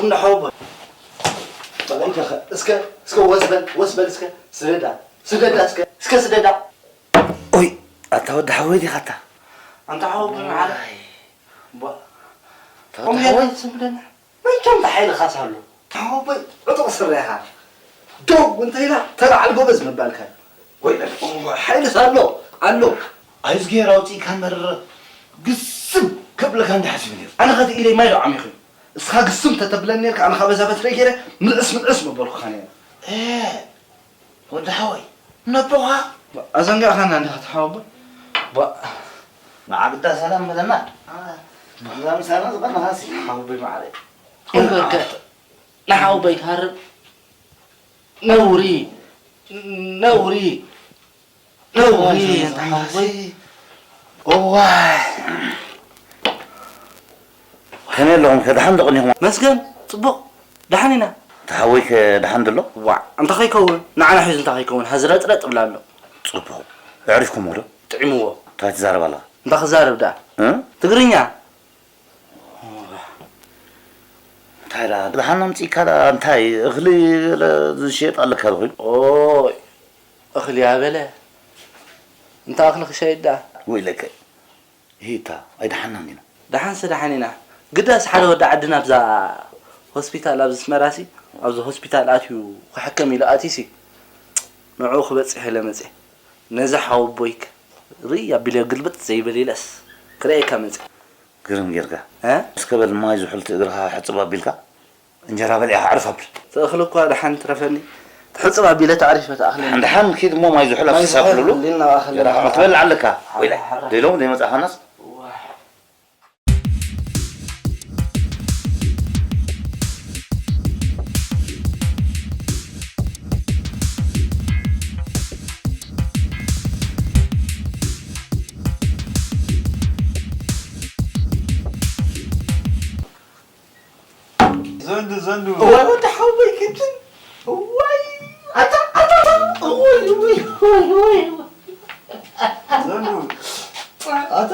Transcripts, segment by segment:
እንዳ ሓወቦይ። ጠቐምከ እስከ፣ እስከ ወስበል፣ ወስበል እስከ፣ ስደዳ፣ ስደዳ እስከ፣ እስከ ስደዳ። ኦይ፣ ኣታ ወዲ ሓወይ ዲኻ ኣታ? ኣንታ ሓወቦይ መዓረ። ኣይ። ቧ። ኣታ ወዲ ሓወይ። ስምደና። መቸም ብሓይልኻስ ኣሎ። ሓወቦይ፣ ዕጡቕ ስረ ኢኻ። ደው እንተ ኢላ፣ ተባዕል ጎበዝ ምባልካ እዩ። ወይ፣ ሓይልስ ኣሎ፣ ኣሎ። ኣይዝጌር ኣውፂእካ መርረ፣ ግስም ከብለካ እንዲ ሓሲቡ ነይሩ። ኣነ ኸቲ ኢለይ ማይ ዶ ዓሚኹ? እስኻ ግስም ተተብለን ነርካ፣ ኣነ ኻበዛ በትረይ ገይረ ምልዕስ ምልዕስ መበልኩኻ ነይረ። እ፣ ወዲ ሓወይ፣ ነቦኻ? ኣዘንጋእኻና እንዲኻ ተሓወቦ። ባ፣ ንዓግዳ ሰላም በለና። እዛ ምሳና ዝቐናኻሲ ሓወቦይ መዓረይ። እምበርከ፣ ንሓወቦይ ትሃርም። ነውሪ፣ ነውሪ፣ ነውሪ፣ ኣንታ ሓወቦይ። እዋይ። ከመይ ኣለኹም? ከ ደሓን ዶ ቀኒኹም? መስገን፣ ጽቡቕ። ደሓን ኢና። ተሓወይ ከ ደሓን ድሎ? ዋዕ፣ እንታይ ከይከውን? ንዓና ሒዙ እንታይ ከይከውን? ሃዝረጥረጥ ብላ ኣሎ። ጽቡቕ። ኣዕሪፍኩምዎ ዶ? ጥዒምዎ። እንታይ ትዛረብ ኣለኻ? እንታይ ክዛረብ ደኣ? እ? ትግርኛ። እንታይ ደኣ? ደሓን ኣምጺእካ ደኣ እንታይ እኽሊ ገለ ዝሸየጥ ኣለካ ዶ ኮይኑ? ኦይ፣ እኽሊ ኣበለ። እንታይ እኽሊ ክሸይጥ ደኣ? ወይለከ። ሂታ፣ ኣይደሓንናን ዲና? ደሓንሲ ደሓን ኢና። ግዳስ ሓደ ወዲ ዓድና ኣብዛ ሆስፒታል፣ ኣብዚ ኣስመራሲ፣ ኣብዚ ሆስፒታል ኣትዩ ክሕከም ኢሉ ኣትዩሲ፣ ንዕኡ ክበጽሕ ኢለ መጽየ። ነዚ ሓወቦይክ ርእይ ኣቢለ ግልብጥ ዘይብል ኢለስ ክርእየካ መጽየ። ግርም ጌርካ። እ? እስከ በል ማይ ዝሑል እቲ እግርኻ ሕጽብ ኣቢልካ። እንጀራ በሊዕኻ ኣዕርፍ ኣብል። እቲ እኽሊ እኳ ደሓን ትረፈኒ። ትሕጽብ ኣቢለ ተዕሪፈ ትኣኽለኒ። ሓን ደሓን ኪድ እሞ ማይ ዝሑል ማይ ኣፍስሳ ዝሑል ኣብልሉ። ሊና ኣኽለኒ። እንጀራ ክትበልዕ ኣለካ። ወይለ። ሕራ። ደይሎም ዘይመጻኻናስ። ዋይ። ዘንዱ፣ ዘንዱ። እዋይ፣ ወዲ ሓወይ፣ ክድን። እዋይ፣ ኣታ፣ ኣታ፣ ኣታ። እዋይ፣ እዋይ፣ እዋይ፣ እዋይ። ዘንዱ። ኣታ።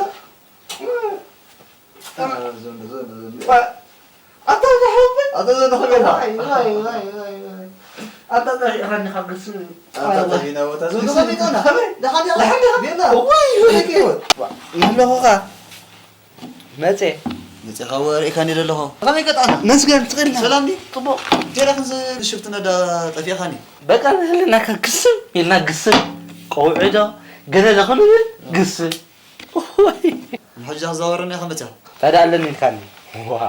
ዘንዱ፣ ዘንዱ፣ ዘንዱ። ኣታ፣ ወዲ ሓወይ። ኣታ፣ ዘንዱ፣ ከመይ ኣለኻ? እዋይ፣ እዋይ፣ እዋይ፣ እዋይ፣ እዋይ። ኣታ፣ ጠፊእኻኒ ካብ ገስም። ኣታ፣ ጠፊእና ቦታ። ዘንዱ፣ ከመይ ኣለኻ? ከመይ? ደሓን ዲኻ? ደሓን ዲኻ? ቤላ። እዋይ፣ እዋይ፣ እዋይ። ኣለኹ ኸኣ። መጼ። መጼ ካብ ርኢኻኒ ዘለኹ። ከመይ ቀጣና? መስገን፣ ትኽእል ኢኻ። ሰላም ድዩ? ጽቡቕ። እንቴ ደኣ ክንዚ ሽፍትነት ደኣ ጠፊእኻኒ? በቃ ንህልናካ ግስም ኢልና ግስም። ቀውዒ ዶ፣ ገለ ዶ ክንብል ግስም። ወይ። ንሕጂ ክዛወረኒ ኢኻ መጺኻ? ታዲያ ኣለኒ ኢልካኒ። ዋ።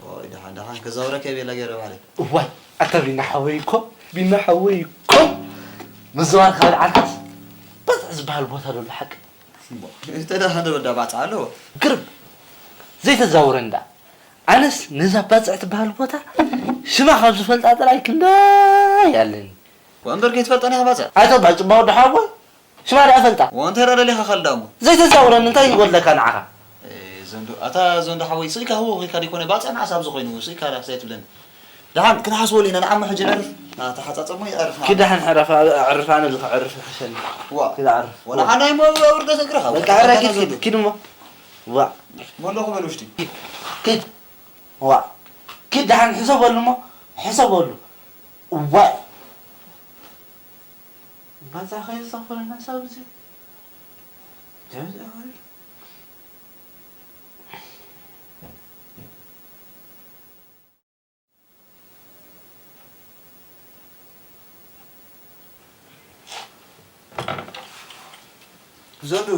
ኦይ፣ ደሓን፣ ደሓን ክዛወረካ እየ ቤላ ገይረ ባዕለይ። እዋይ፣ ኣታ ቢና ሓወይ እኮ፣ ቢና ሓወይ እኮ። ምዝዋር ካብ ደዓልካስ፣ በዝሒ ዝበሃል ቦታ ዶ ኣሎ ሓቂ? እሞ፣ እንተ ደኣ ሓደ ወዳ ባጽዕ ኣለዎ። ግርም! ዘይተዛውረኒ ደኣ። ኣነስ ነዛ ባጽዕ ትበሃል ቦታ ሽማ ካብ ዝፈልጣ ጥራይ ክንደይ ኣለኒ። ወንበር ከይትፈልጣ ዲኻ ባጽዕ? ኣይተባዕ ጽባሕ ወዲ ሓወቦይ። ሽማ ደኣ ፈልጣ። ወንተራ ደሊኻ ኸልዳ እሞ። ዘይተዛውረኒ እንታይ ይጎድለካ ንዓኻ? ኤ፣ ዘንዱ፣ ኣታ ዘንዱ ሓወይ፣ ስኢካ ህዎ ኺድካ ዲኮነ ባጽዕ መዓስ ኣብዚ ኮይኑ፣ ስኢካ ደኣ ክሳይ ትብለኒ። ደሓን ክንሓስበሉ ኢና፣ ንዓሞ ሕጂ ነዕርፍ። ኣታ ሓጻጸሞ ይዕርፍ። ኪድ ደሓን ሕረፍ፣ ኣብ-፣ ኣዕርፍ፣ ኣነ ልኽዕርፍ ይሕሸኒ። ዋ። ኪድ ኣዕርፍ። ወላ ሓናይ ሞ ውርደት እግርኻ። በቃ፣ ሕራይ ኪድ፣ ኪድ፣ ኪድ እሞ። ዋ። መለኹ በል ውሽጢ። ኪድ፣ ኪድ። ዋ። ኪድ ደሓን ሕሰበሉ እሞ፣ ሕሰበሉ። ዋ። ባጻ ኸይዘኽረና ሰብ እዚ። ዘንዱ፣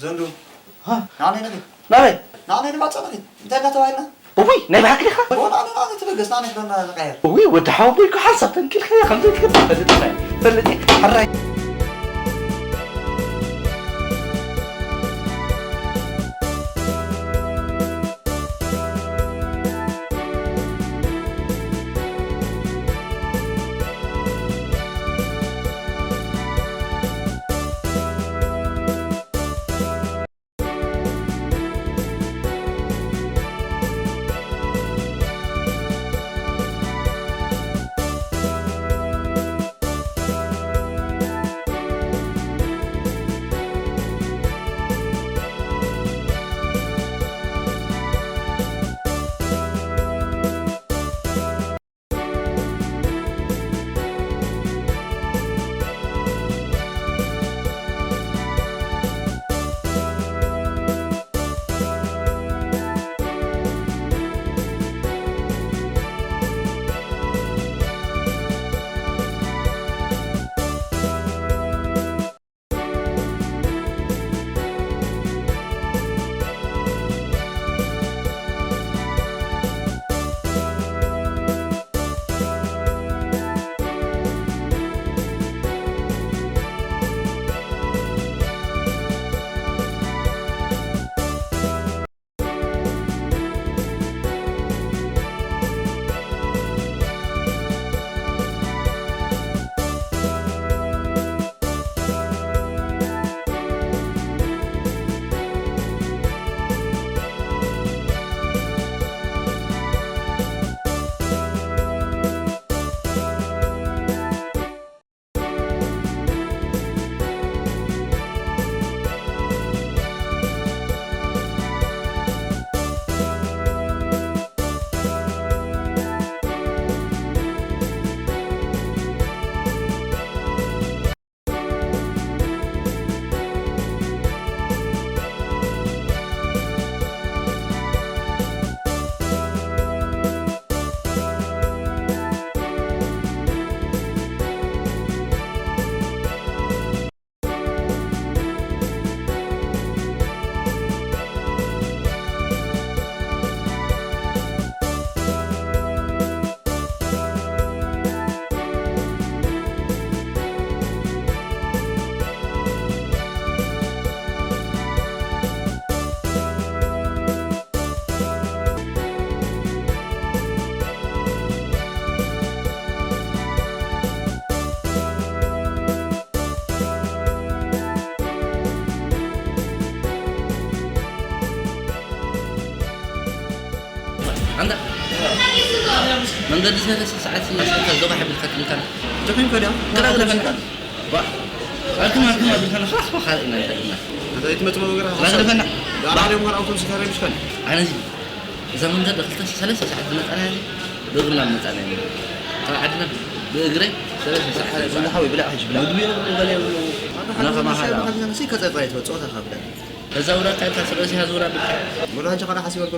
ዘንዱ። ሃ? ናበይ ንኺድ? ናበይ? ናበይ ንባጽዕ ንኺድ? እንታይ እናተባሂልና? እውይ፣ ናይ ብሓቂ ዲኻ? ኦ፣ ናበይ፣ ናበይ ትበገስ? ናበይ ንበና ንቀየር? እውይ፣ ወዲ ሓወቦይ እኮ ሓንሳብ ተንኪልካያ፣ ከምዚ ትፈልጥ ኢኻ። ፈልጥ፣ ሕራይ። ኣንታ መንገዲ ሰለስተ ሰዓት እናሰርካ ዞባ ሓቢርካ ትምካን። ጆኪን ከዲያ? ግራ ግራ ፈንካ። ዋ። ኣልኩም ኣልኩም ኣልኩም ካልእ ኢና እንተድና። እንታይ ትመጽእ መበገራ? ግራ ግራ ፈንካ። ዳዕዳዕዮም ጋር ኣውቶቡስ ተረቢሽካን? ኣነ እዚ እዛ መንገዲ ክልተ ሰለስተ ሰዓት ዝመጻና እዚ ብእግርና መጻና ኢና። ካብ ዓድና ብእግረይ ሰለስተ ሰዓት። ብላሓዊ ብላዕ ሕጂ ብላዕ። ምግቢ የብሉ፣ ገለ የብሉ። ኣነ ከማኻ ዳኣ። ከጸጻይ ትወጽኦ ተኻፍለ። ተዛውራ ካልካ ስለ ሲያ ዙራ ብቻ። ወላ ሕጂ ኸዳ ሓሲበልኩ።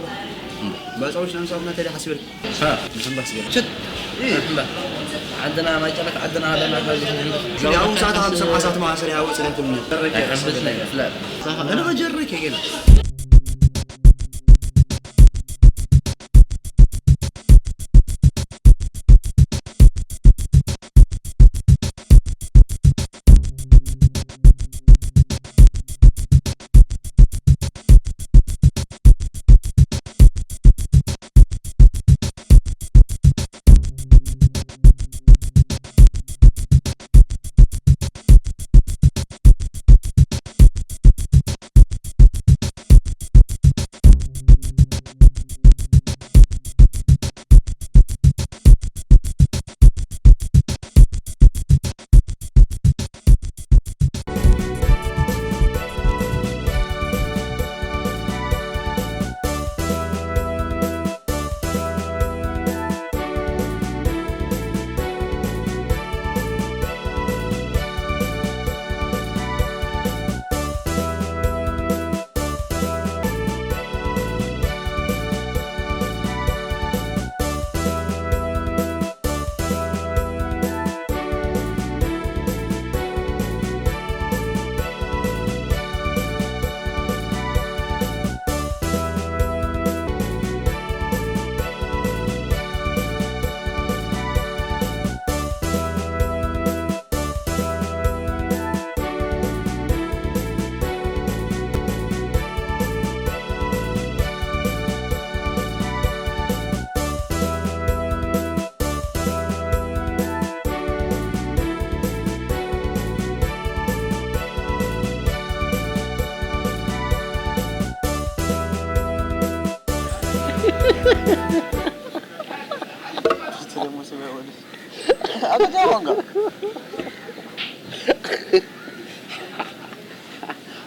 ባጻዎች ለምሳት መተሪ ሓሲበልኩ። ሃ። ንሕምባ ሓሲበልኩ። ሽት። ንሕምባ። ዓድና ማይጨነት ዓድና ኣለና። ያው ሰዓት ሃምሳ ዓሳት ማሰር ያው ጽለትም። ኣይሕብስ ነገር ፍላጥ። ኣነ ኸጀረክ ገና።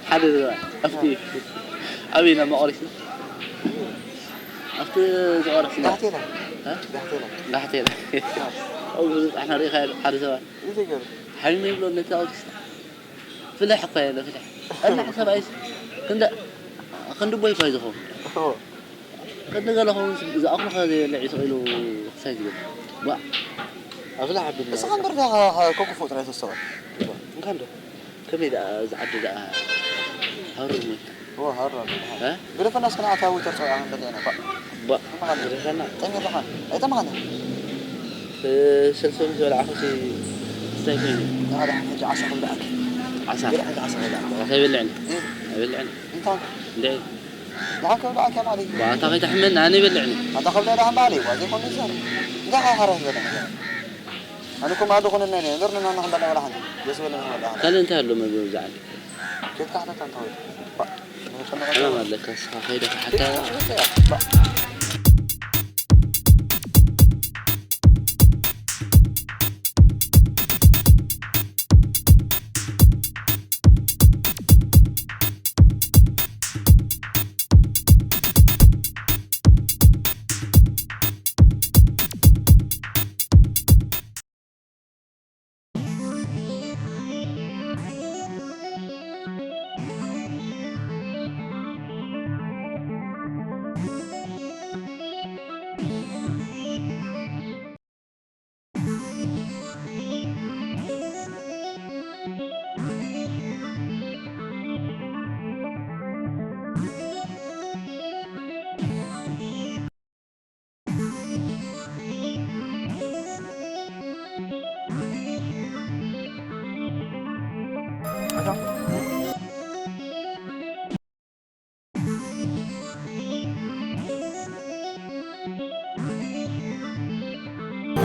ሓደ ዘባ ኣብቲ ኣበይ ናብ መቐሪስ ኣብቲ ዝቐረስ ታሕቴና። እ? ታሕቴና። ታሕቴና። ኣብኡ ዝብጻሕና ርኢኻ ሓደ ዘባ እንታይ ገይሩ? ሓሚመ ይብሎ ነቲ ኣውቲስታ። ፍልሕ እኮ የለ ፍልሕ። እና ሰብኣይስ ክንደ ክንዲ ቦይ እኮ እዩ ዝኸውን። ኦ። ክንዲ ገለ ኸውን ዝኣኽሎ ከ ዘይበልዕ እዩ ስቕ ኢሉ ክሳይ ዝብል። ዋ። ኣፍልሕ ኣቢሉ እስኻ እምበር ዳ ከ-፣ ከ-፣ ከክፉእ ጥራይ ተስተውዕል። እንካ እንዶ። ከመይ ደኣ እዚ ዓዲ ደኣ ሃሩር ሞይታ? እወ፣ ሃሩር ኣሎ። እ? ግደፈና እስከ ንዓታ ዊተር ጸውዓ ክንበልዕ ኢና፣ ባእ። ባእ፣ ግደፈና። ጠሚርካ። ኣይጠማኻን? እ፣ ሰልሰ ምስ በላዕኹ ሲ እንታይ ኮይኑ? ንዓ ደሓን ሕጂ ዓሳ ክብልዓኪ። ዓሳ? ግዳ ሕጂ ዓሳ ክብልዓኪ። ዓሳ ይበልዕኒ? እ? ኣይበልዕኒ። እንታይ? እንዴ? ደሓን ክብልዓኪ ማለት እዩ። ባእ፣ ኣንታ ከይተሕመኒ፣ ኣነ ይበልዕኒ። ኣንታ ክብልዕ ደሓን በዓል እዩ፣ ዋ፣ ዘይኮነ ይዛረብ። እንታይ ሓራስ ዘለ ነገር? ኣነ እኮ ማዕዶ ኮነና ኢና፣ እምበር ንሕና ክንበልዕ ወላ ሓንቲ። ደስ በለና ክንበልዕ ሓንቲ። ካልእ እንታይ ኣሎ መግቢ ኣብዚ ዓዲ? ኬትካ ሕተታ እንተ ኾይኑ። ባ፣ ንኽጨንቕ ሕማም ኣለካ፣ እስኻ ከይደ ክሓታ። ኬትካ ሕተታ እያ። ባ።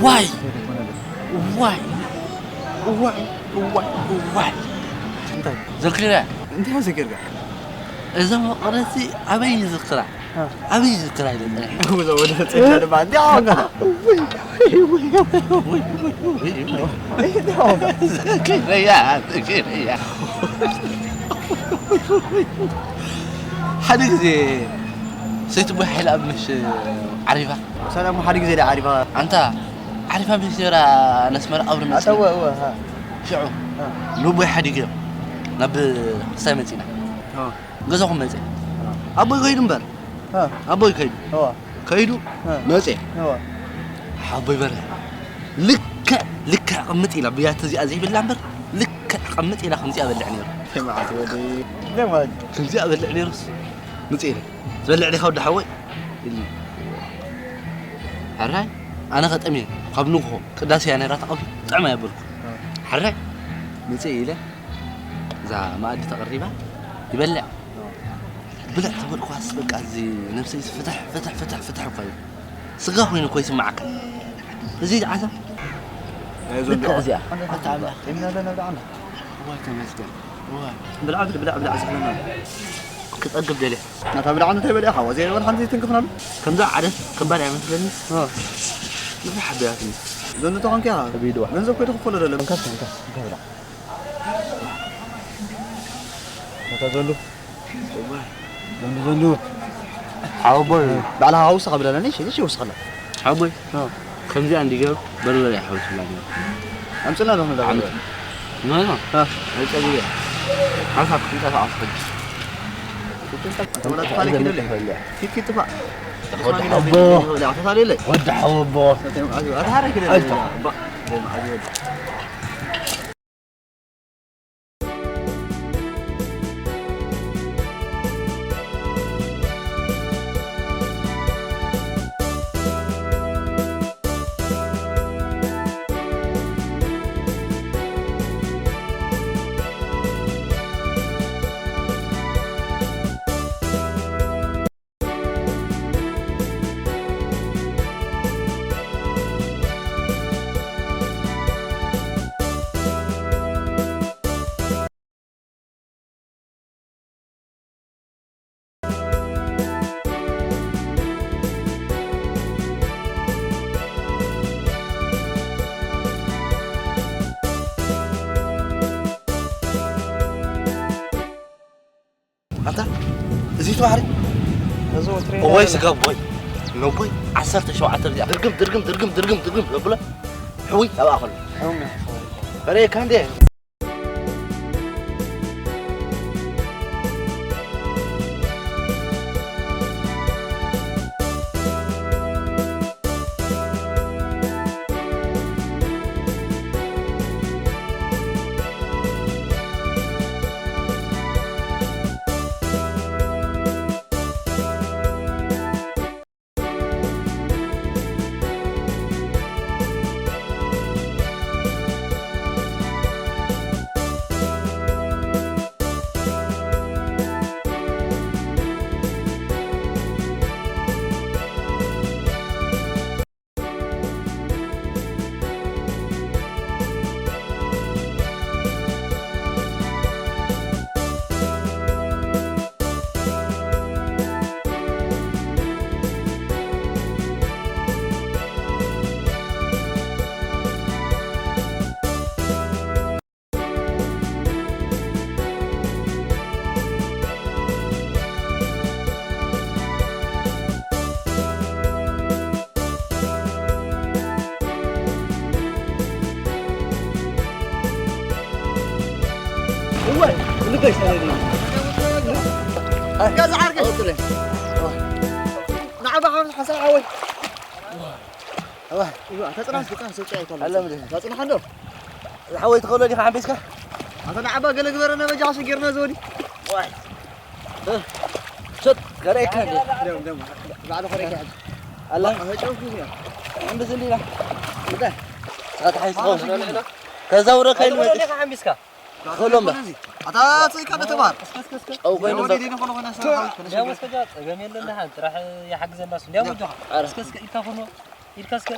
ዋይ! ዋይ! ዋይ! ዋይ! ዋይ! እንታይ? ዘኪረ። እንታይ ዘኪርካ? እዛ መቐረቲ ኣበይ ይዝክራ? ኣበይ ዝዝክር ኣይደለይ። ጉዞ ወደ ጽና ድማ እንዲያው ጋር። ዝክረያ፣ ዝክረያ። ሓደ ግዜ ሰይቲ ቦይ ሓይለ ኣብ ምሽ ዓሪፋ። ሰላም ሓደ ግዜ ዳ ዓሪፋ። ኣንታ ዓሪፋ ምሽ ነራ ነስመራ ኣብሪ መጽ-፣ ኣተወ፣ እወ፣ ሃ። ሽዑ ሃ። ንቦይ ሓዲገ ናብ ምሳይ መጺና። ሃ። ገዛኹም መጸ። ሃ። ኣቦይ ከይዱ እምበር። ሃ። ኣቦይ ከይዱ። እወ። ከይዱ ሃ። መጸ። እወ። ሓቦይ በርሀ። ልክዕ፣ ልክዕ ቅምጥ ኢላ ብያተ እዚኣ ዘይብላ እምበር፣ ልክዕ ቅምጥ ኢላ ከምዚኣ በልዕ ነይሩ። ደማት ወዲ። ደማት። ከምዚኣ በልዕ ነይሩስ። ምጽእ ኢለ። "ትበልዕ ዲኻ ወዲ ሓወይ?" ኢሉኒ። ሕራይ፣ ኣነ ኸጠምየ፣ ካብ ንግሆ ቅዳሴ እያ ነይራ ተቐብሉ፣ ጥዕም ኣየበልኩ። እ። ሕራይ፣ ምጽእ ኢለ፣ እዛ መኣዲ ተቐሪባ፣ ይበልዕ። እ። ብልዕ ተበልኳስ፣ በቃ፣ እዚ ነብሰይ ፍትሕ፣ ፍትሕ፣ ፍትሕ፣ ፍትሕ እኮ እዩ። ስጋ ኮይኑ እኮ ይስምዓካ። እዚ ዓሳ፣ ናይ ዞን ልክዕ ደኣ። እዚኣ። ኣታ ኣምላኽ። ጥዕምና ኣለና፣ ደኣ ኣምላኽ። እዋይ፣ ተመስገን። እዋይ። ብልዓ፣ ብልዓ፣ ብልዓ፣ ዝሕለና። ክጸግብ ደልየ። ናታ ብልዓ እንታይ በልያ? ሓዋ ዘይበል ሓንቲ ትንክፍና ኣሎ። ከምዛ ዓደስ ከባድ ኣይመስለኒ። እ። ብዙሕ ሓበያትኒ። ዘንዱ ተኾንኪ ኢኻ። ከቢድዋ። ገንዘብ ከይዱ ክፈሎ ደለ። እንካስ፣ እንካስ፣ እንካ ብላ። ናታ ዘንዱ። ዘንዱ፣ ዘንዱ። ሓወቦይ። ባዕላ ሃውሳ ከብላላ፣ ንሽ፣ ንሽ ይውስኸላ። ሓቦይ፣ እ። ከምዚኣ እንዲገሩ በርበረ ይሓውስላ ነይሩ። ኣምጽእና ዶ ክንዳ ዓመት። በርበረ? ኖ፣ ኖ። እ። ኣይጸግብ እየ። ሓንሳብ ክንቀሳቐስ ሕጂ። ኣታ ወላ ተፋሊ ኪደለ። ኪድ ኪድ ጥፋእ። ወዲ ሓቦ። ወላ ተፋሊ የለ። ወዲ ሓቦ። ኣታ ሓረ ኪደለ። ኣይፋ። ባ-፣ ደም ዓቢ ወዲ። ኣታ፣ እዚ ተዋህሪ? እዚ ወትሪ እዋይ፣ ስጋ ቦይ። ነቦይ፣ ዓሰርተ ሸውዓተ ብዚኣ ድርግም፣ ድርግም፣ ድርግም፣ ድርግም፣ ድርግም ዘብሎ። ሕውይ፣ ኣብኣ ከሎ። ሕውይ፣ ሕውይ። በሬካ እንዴ? እወ፣ ንገሽ ተለኒ። ገዛ ዓርከይ። ንዓባ ከም ሓሳብ ሓወይ። እዋ፣ ተጽናሕ፣ ተጽናሕ፣ ተጽናሕ፣ ተጽናሕ፣ ተጽናሕ፣ ኣሎ ምድሪ። ተጽናሕ እንዶ። ዝሓወይ ትኸሎ ዲኻ ሓምቢስካ? ኣታ ንዓባ ገለ ግበረና በጃ፣ ኣሸጊርና ዘወዲ። ዋይ። እ፣ ሸጥ፣ ከርእየካ እንዴ? ደም፣ ደም፣ ባዕሉ ከርእየካ ሕጂ። ኣላ። ኣፈጨውኩ እዚኣ። ሓምቢስ እንዲና። እንታይ? ስኻ ተሓይስኻ። ኣላ፣ ሽግር የለን። ከዛውረካ ኢሉ መጺ። ዲኻ ሓምቢስካ? ክእሎ እምበር። ኣታ ጽይካ ዶ ተባር? እስከ፣ እስከ፣ እስከ። ጨው ኮይኑ እንዲያው ዘ- ወዲህ ነው፣ ነው፣ ነው፣ ነው፣ ደሞ እስከ ጃ ጸገም የለን፣ ደሓን ጥራሕ ይሓግዘና እሱ። እንዲያው ደሞ። እጆኻ። ኧረ። እስከ፣ እስከ፣ ኢድካ ኾኖ፣ ኢድካ እስከ።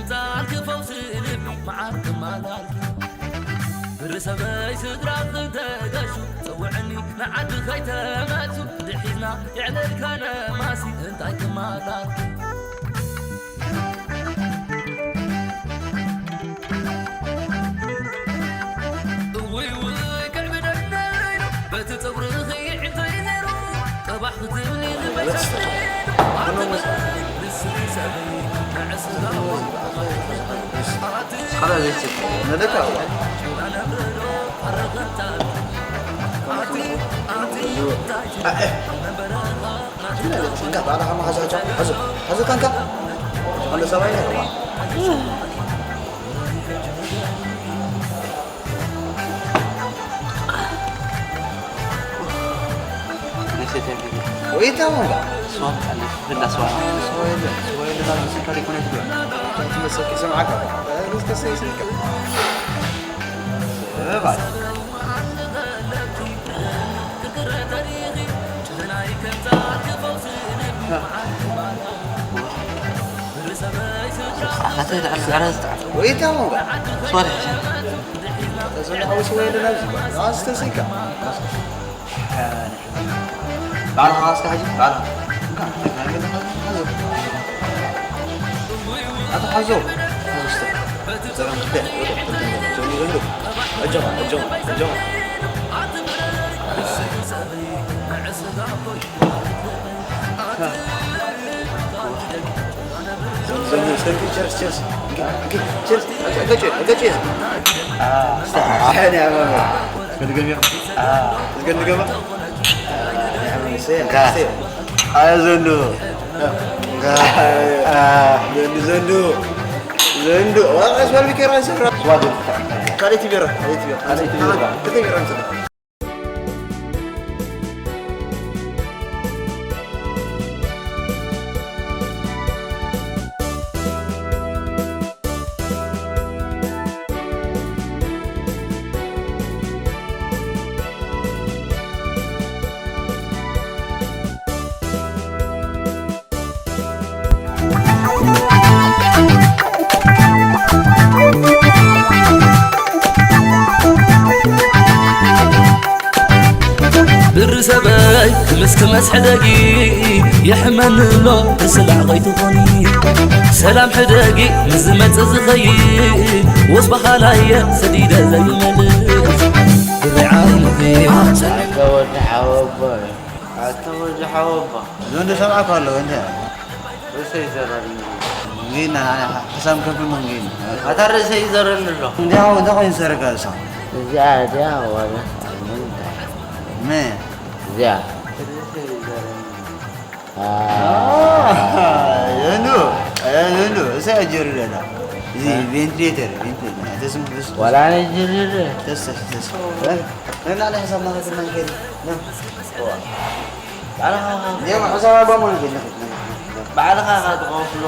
ዛልኪ ፈውሲ ልቢ መዓር ክማላልኪ ብሪ ሰበይ ስድራ ክተገሹ ጸውዕኒ ንዓዲ ከይተመልሱ ድሒዝና የዕለልካ ነማሲ እንታይ ክማላልኪ እውይ ውይ ክዕብደለይ በቲ ጸጉርኺ ዕንተይ ነይሩ ቀባሕ ክትብሊ ዝበሻ ወይታ ወንጋ ስዋ ብጣዕሚ ፍላ ስዋ ስዋ የለ ስዋ የለ ናብ ዝስካ ዲኮነ ትግባ ትመስል ክሰምዓካ እስከ ሰይስልካ እባይ ወይታ ወንጋ ስዋ ተሰምዐ ወስዋ የለ ናብ ዝባ ኣስተሰይካ ባዕልኻ እስከ ሕጂ ባዕልኻ እንካ እንታይ ገለ ሓዞ ኣቶ ሓዞ ሓዞ እስተ ዘረም ክደ ዘንዱ ዘንዱ ኣጆኻ ኣጆኻ ኣጆኻ ዘንዱ ዘንዱ እስከ ቸርስ ቸርስ እንካ እንካ ቸርስ ኣጆ ኣጆ ቸርስ ኣስተ ኣሕነ ኣማማ እስከ ድገም እስከ ድገማ ኣዮ ዘንዱ ዘንዱ ዘንዱ ዘንዱ ኣስባል ቢኬራ ሰራ ካልእቲ ቢራ ካልእቲ ቢራ ካልእቲ ቢራ ብሪ ሰበይ ክምስ ክመስ ሕደጊ የሕመኒ ኣሎ ብስላዕ ከይትኾኒ ሰላም ሕደጊ ንዝመጽእ ዝኸይድ ወስ በሃላየ ሰዲደ ዘይመልስ ብሪ ዓይንኺ ኣታ ወዲ ሓወቦ ኣታ ወዲ ሓወቦ ዞንዶ ሰምዓካ ኣለዎ እንተ ርእሰይ ዘረኒ ግን ሕሳም ከፊ መንግን ኣታ ርእሰይ ይዘረኒ ኣሎ እንዲያው እንታይ ኮይኑ ዝሰርካ እሳ እዚኣ እዚኣ ዋላ ምን እዚኣ የንዱ የንዱ እሳ ጀርደና እዚ ቬንትሌተር ቬንትሌተር ተስም ተስ ዋላ ጀርደር ተስ ተስ እና ለሕሳብ ማለት መንገድ ነው ባዕልኻ ባዕልኻ ኢኻ ትኸፍሎ።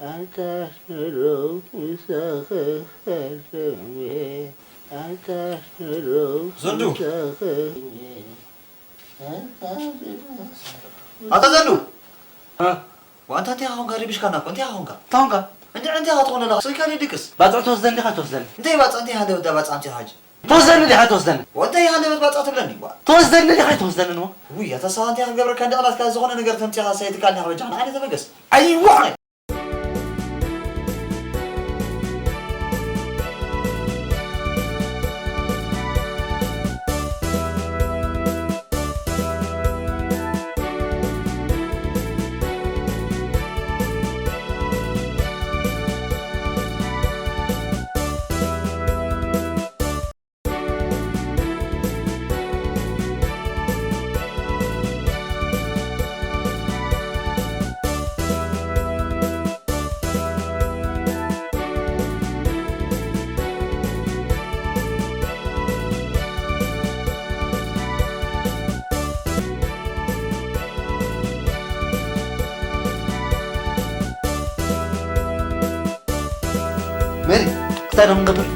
ኣታ ሽሮ ምሳኺ ከርሜ ኣታ ሽሮ ዘንዱ። ምሳኺ ኣታ ዘንዱ። ዋ፣ እንታይ ኢኻ ኾንካ? ረቢሽካና እኮ። እንታይ ኢኻ ኾንካ? እንታይ ኾንካ? እንደ እንታይ ኢኻ ትኾን ኣለኻ? ስልካ ድቅስ። ባጽዕ ትወስደኒ ዲኻ ትወስደኒ? እንታይ ባጽዕ? እንታይ ሃንደበት ባጽዕ ኣምጺኻ ሕጂ? ትወስደኒ ዲኻ ትወስደኒ? ወ-፣ እንታይ ሃንደበት ባጽዕ ትብለኒ? ዋ። ትወስደኒ ዲኻ ትወስደኒ ንዋ? ውይ፣ ኣታ ሳዋ እንታይ ክገብረካ? እንደ ቕናትካ ዝኾነ ነገር ተምጺኻ ሰይትካልና በጃኻ ንዓኒ ተበገስ። ኣይዋ! እንታይ ደም ገበር?